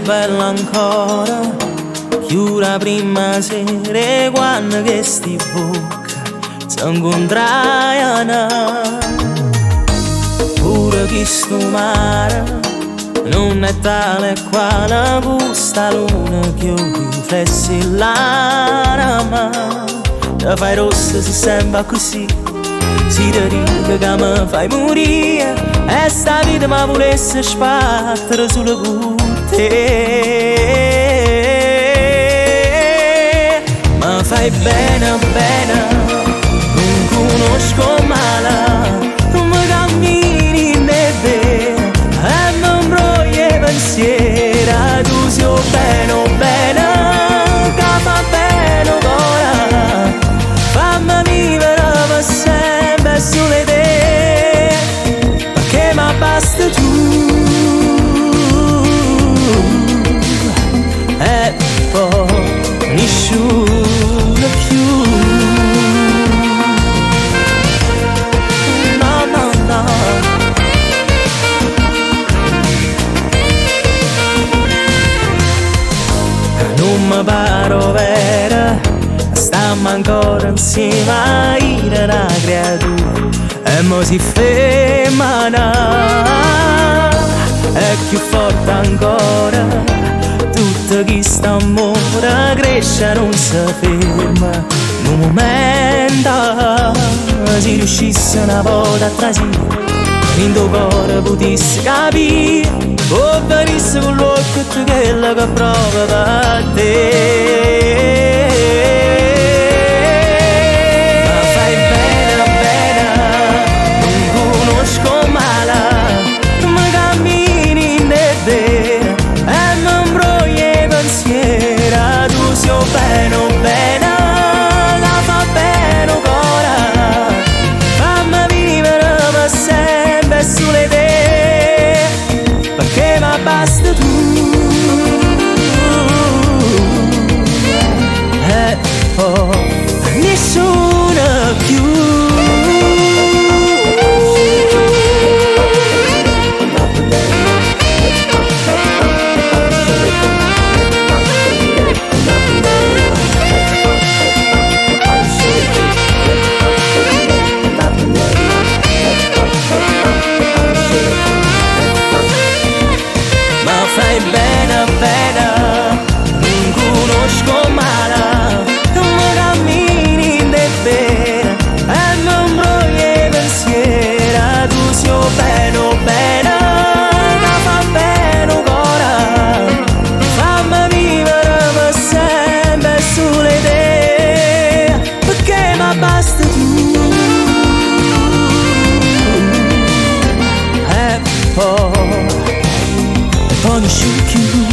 bella ancora, cchiù d' 'a primma sera 'e quanno chesti vocche se 'ncuntraieno. Pure chistu mare nun è tale e quale cu 'sta luna che 'o riflesso 'e ll'anema. Te fai rossa si sempe accussì. Si te dico ca me fai murì e 'sta vita m' 'a vulesse spartere sulo cu te. Me fai bene bene, nun cunosco 'o male, me cammini dint' 'e vene e me 'mbroglie 'e pensiere. Tu si 'o bene 'o bene ca fa bene 'o core. Famme vivere pe sempe sulo 'e te, pecché m'abbasta tu. E po' nisciuno cchiù. No, no, no. Nun me pare overo, stammo ancora insieme a ire na creatura e mo si femmina. È cchiù forte ancora, tutto chist'ammore cresce e nun se ferma. Nu mumento, si riuscisse na vota a trasì dint' 'o core putisse capì, 'O vedisse cu ll'uocchie tutto chello che provo pe te. Me fai bene bene, nun cunosco 'o male, me cammini dint' 'e vene e me 'mbroglie 'e pensiere. Tu si 'o bene 'o bene ca fa bene 'o core. Famme vivere pe sempe sulo 'e te, pecché m'abbasta tu. E po' nisciuno cchiù. Me fai bene bene, nun cunosco 'o male, me cammini dint' 'e vene e me 'mbroglie 'e pensiere. Tu si 'o bene 'o bene ca fa bene 'o core. Famme vivere pe sempe sulo 'e te, pecché m'abbasta tu. E po', e po' nisciuno cchiù.